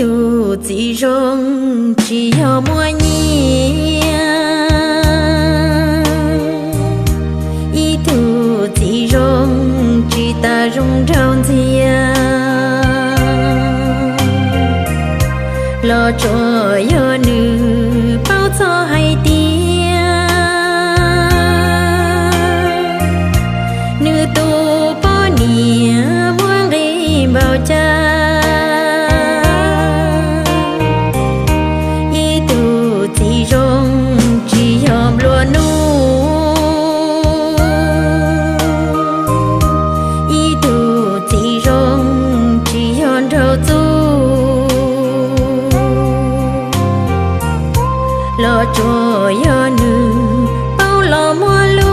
Tus txiv zoo tsis yog muaj nyiaj, ib tug txiv zoo tsis tas zoo nraug ntxiag, los tsuas yog nws paub txog hais tias nws tus poj niam muaj nqis npaum cas. Ib tug txiv zoo tsis yog nplua nuj, ib tug txiv zoo tsis yog nraug txuj, los tsuas yog nws paub los muaj lus.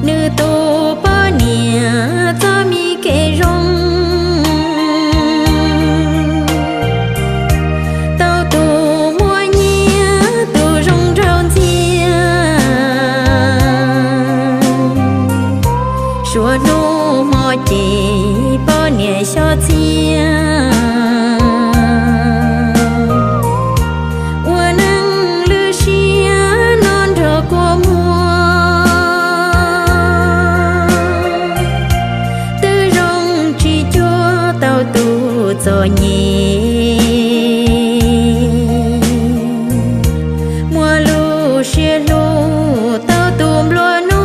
Nws tus poj niam txoj me kev zoo, tau tus muaj nyiaj tus zoo nraug ntxiag. Suav hnub hmo ces poj niam xyob txiag, ua neej lwj siab no nrog kua muag. Twb zoo tsis cuag tau tus txom nyem, muaj lub siab hlub tau tus nplua nuj.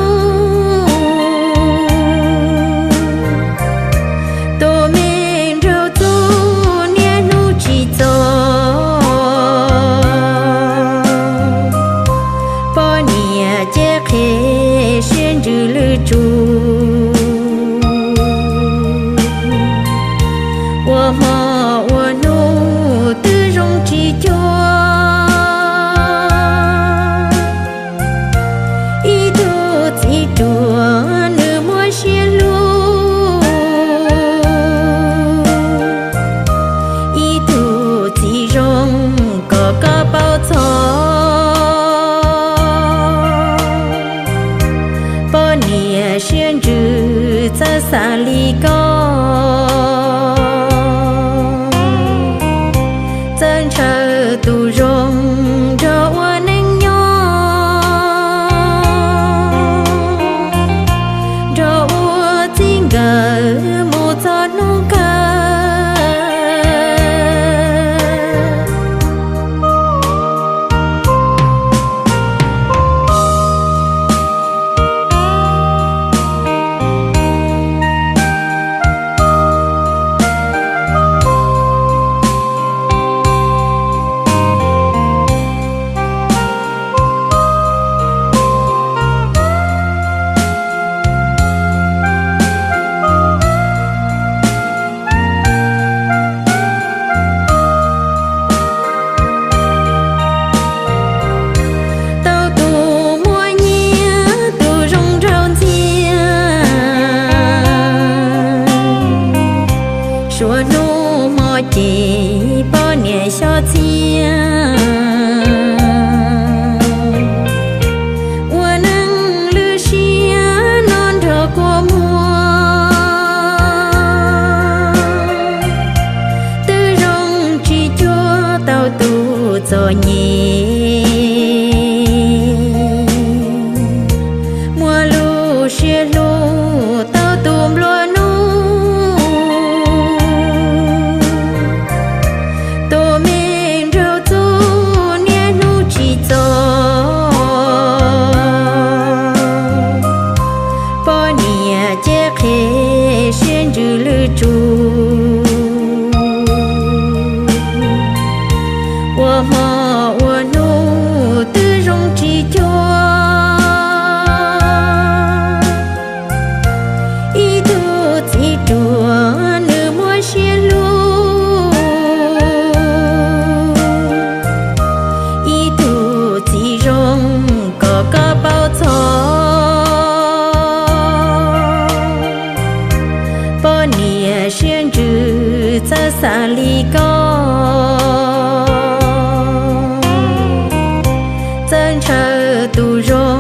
Tus me nraug txuj niaj hnub tsis txog, poj niam ces qhia siab ntsws lwj tsum. Ua hmo ua hnub twb zoo tsis cuag, ib tug txiv ruam nws muaj siab hlub, ib tug txiv zoo kom koj paub txog. Poj niam siab ntsws txawj xav li koj, txawj ntshaw tus zoo nrog ua neej nyob, nrog ua txij nkawm mus txog hnub kawg. Tau tus muaj nyiaj tus zoo nraug ntxiag, suav hnub hmo ces poj niam xyob txiag, ua neej lwj siab no nrog kua muag. Twb zoo tsis cuag tau tus txom nyem, muaj lub siab hlub tau tus nplua nuj. Tus me nraug txuj niaj hnub tsis txog, poj niam ces qhia siab ntsws lwj tsum. Ua hmo ua hnub twb zoo tsis cuag, ib tug txiv ruam nws muaj siab hlub, ib tug txiv zoo kom koj paub txog. Poj niam siab ntsws txawj xav li koj, txawj ntshaw tus zoo